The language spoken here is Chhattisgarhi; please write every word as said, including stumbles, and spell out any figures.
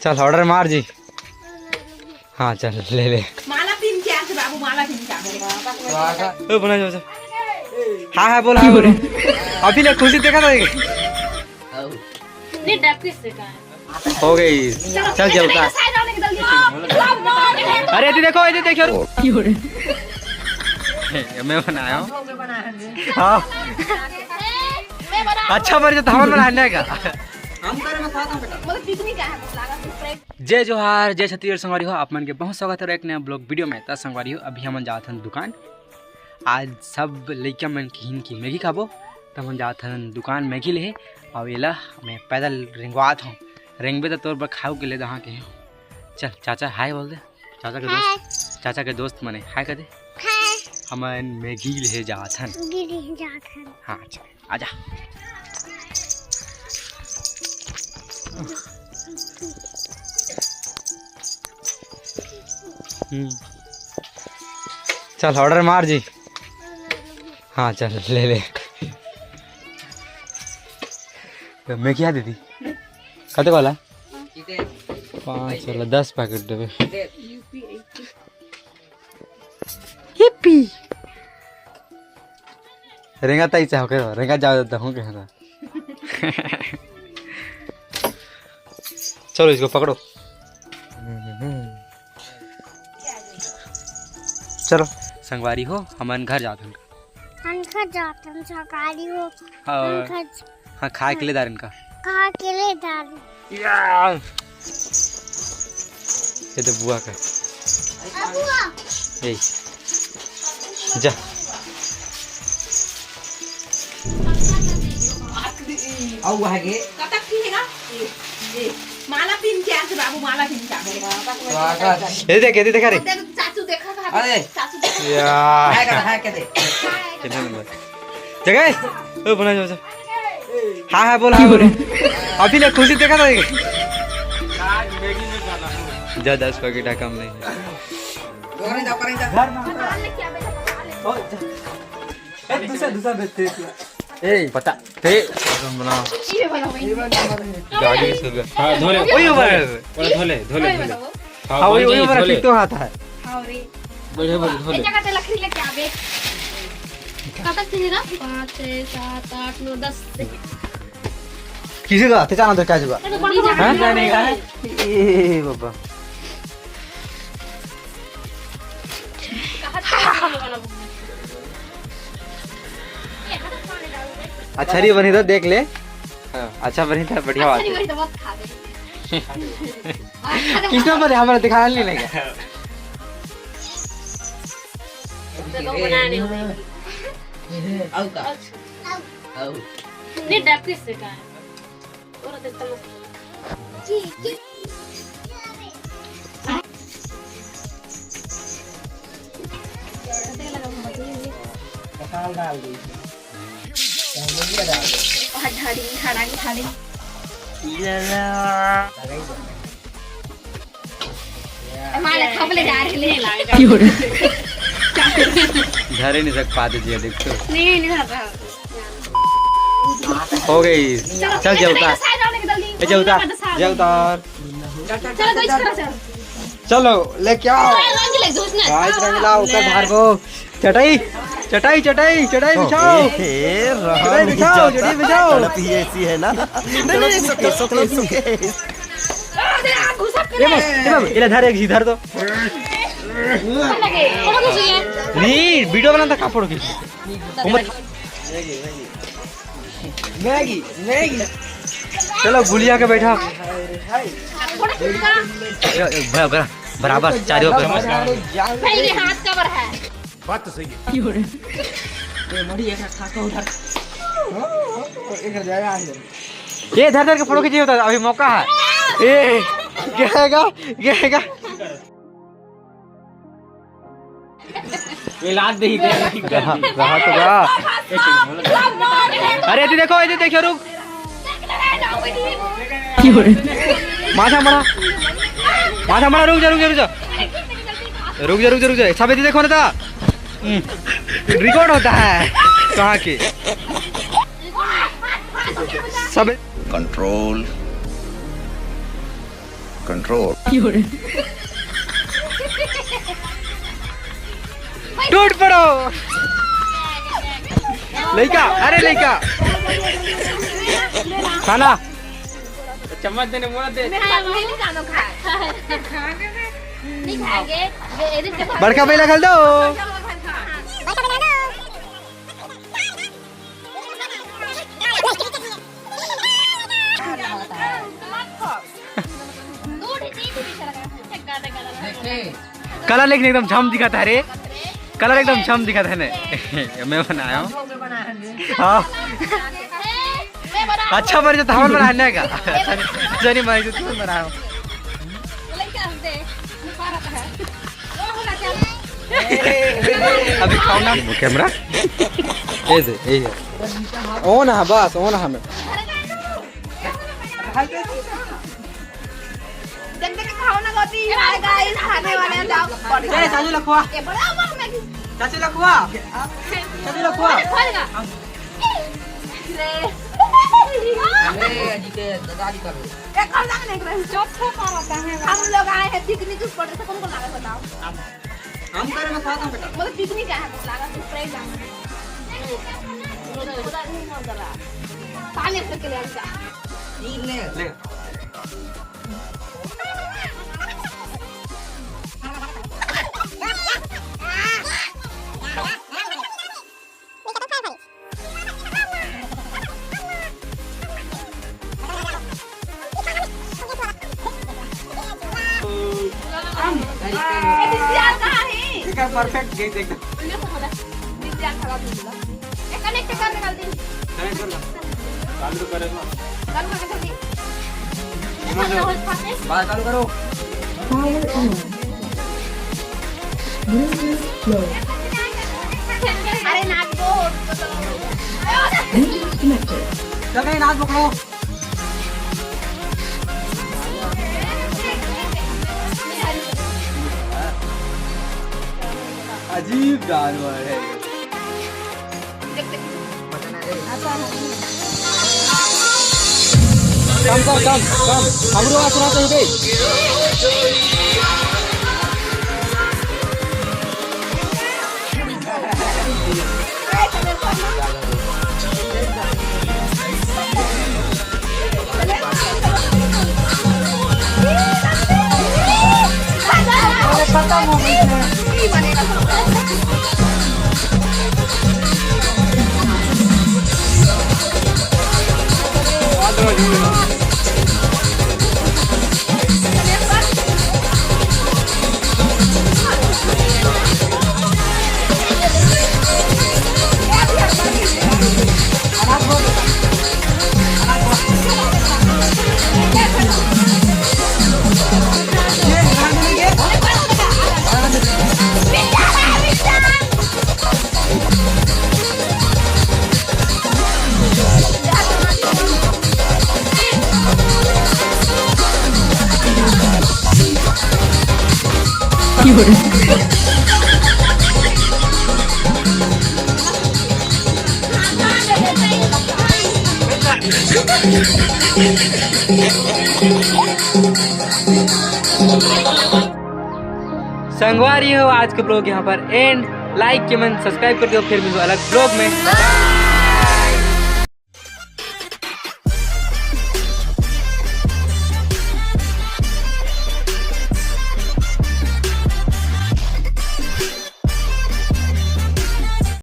चल, ऑर्डर मार जी। हाँ, चल, ले ले। माला पिन क्या से बाबू, माला पिन क्या से? ओ, बना जाओ, जाओ। हाँ, हाँ, बोल, हाँ, बोल। अभी ले, खुशी देखा था ये। नहीं, डर किससे का है? हो गई। चल, चल, चलता। अरे, ये देखो, ये देखो। ये मैं बनाया हूँ। हाँ। अच्छा, मर जाता, हमारे बनाने का। मतलब, पिकनिक आया है, बस लगा surprise। जय जोहार, जय छत्तीसगढ़ संगवारी हो, आप मन के बहुत स्वागत है एक नया ब्लॉग वीडियो में। त संगवारी हो, अभी हमन जात हन दुकान। आज सब लइका मन किहिन कि मैगी खाबो, त हमन जात हन दुकान मैगी लेहे। अउ एला मैं पैदल रेंगवात हूँ, रेंगबे त तोर बर खाऊ के ले दहा के। चल चाचा हाय बोल दे, चाचा के दोस्त, चाचा के दोस्त मने हाय कर दे। हमन मैगी लेहे जात हन। मैगी लेहे जात हन। हाँ, चल। आजा। हम्म। चल, ऑर्डर मार जी। हाँ, चल, ले ले। तो मैं क्या दे दी? कते वाला? पाँच वाला, दस पैकेट देबे। हिप्पी। रेंगा ताई चाहो के, रेंगा जाओ देता हूँ के हना। चलो, इसको पकड़ो। चलो। संगवारी हो, हमन घर जात हन। हम घर जात हन, संगवारी हो। हाँ। हम घर हाँ, खाए के ले दार इनका। खाए के ले दार। या। ये तो बुआ का। आ, बुआ। यही। जा। आऊ आगे। कतक की है ना? ये, ये। माला पिन क्या से बाबू, माला पिन क्या से? स्वागत। ये देख, ये देखा रे। चाचू देखा था। अरे। चाचू देखा। या। हाय कर, हाय कर दे। कितना नंबर? जगह? ओ, बना जाओ, जाओ। हाँ, हाँ, बोल, हाँ, बोल। अभी ले खुशी देखा था ये। जा, दस पैकेट है, कम नहीं है। ए, दूसरा, दूसरा बेचते हैं। ए, पता, ते, बना। गाड़ी से हाँ, धो ले। वही ऊपर है। बड़ा धो ले, धो ले, धो ले। हाँ, वही, वही ऊपर धो ले। ठीक तो हाथ है। हाँ रे। बढ़िया, बढ़िया, धो ले। एक जगह से लकड़ी लेके आवे। कतक चाहिए ना? पाँच, छः, सात, आठ, नौ, दस। किसी का हाथे चाना तो क्या जुगा? हाँ? ए बाबा। अच्छा नहीं बनी तो देख ले। हाँ। अच्छा बनी था, बढ़िया बात है। कितना बने हमारा दिखाना नहीं लगा। आऊ का? आऊ। नहीं, डर किससे का है? और तो तम- मसाला डाल दी। और ढाली, ढाला, ढाली। हमारे खपले जा रहे ले। धरे नहीं सक पाते जी, देख तो। नहीं, नहीं धर रहा। हो गई। चल, चल, चल, उतार। ए, चल, उतार। चल, उतार। चलो, लेके आओ। आज रंगला ऊपर धार को। चटाई, चटाई, चटाई, चटाई बिछाओ। चटाई बिछाओ, चटाई बिछाओ। तड़प ही ऐसी है ना। नहीं, नहीं, सुके, सुके, सुके। ए बाबू, ए बाबू, इला धर, एक जी धर तो। नहीं, वीडियो बनाता, का फोटो खींच। Maggi, Maggi. चलो, गुलिया के बैठा। ए, ए, बरा-, बरा-, बराबर, चारों पे। पहले हाथ कवर है। बात तो सही है। ये मड़ी एक रखा को उधर। एक जाएगा आगे। ये इधर, इधर के फोटो खींचिए, उधर अभी मौका है। ए, गिरेगा, गिरेगा। ये लाद दे ही दे। रहा, रहा तो रहा। अरे, ये देखो, ये देखो, रुक। माथा मरा, माथा मरा, रुक जा, रुक जा, रुक जा। रुक जा, रुक जा, रुक जा। सब ये देखो ना ता। हम्म। रिकॉर्ड होता है। कहाँ के? सब कंट्रोल। Control। टूट पड़ो लइका, अरे लइका। खाना। चम्मच देने बोला दे। बड़का पहिला घल दो। कलर लेकिन एकदम झम दिखत हे रे। कलर एकदम झम दिखत हे ने। मैं बनाया हूँ। हाँ। अच्छा बन जाता, हमन बनाने का। जनी मैं तो तुम बनाया हूँ। अभी खाओ ना। कैमरा। ए दे, ए है। On है, बस on है। हमें जल्दी से खाओ ना गौती। हाय गाइस, खाने वाले हैं, जाओ। ए, चाचू लखुआ। ए, बड़ा बड़ा मैगी। चाचू लखुआ। चाचू लखुआ। अरे, खोल ना। ले। अरे, अजी के दादाजी कर लो। ए, कर ना, नहीं कर। चुप से कर रहा है। हम लोग आए हैं पिकनिक, उस पर से कौन को लागत बताओ? हम करे में साथ में बेटा। मतलब पिकनिक आए हैं, लागत surprise आए हैं। पानी से के ले आएगा। ले। Perfect गई देख। चालू करेगा। बात चालू करो। अरे नाच को। चल गई नाच पकड़ो। अजीब जानवर है। कम कर, कम, कम। हमरो आवाज सुना चाहिए। संगवारी हो, आज के vlog यहाँ पर end। Like, comment, subscribe कर दो, फिर मिलूँ अलग vlog में।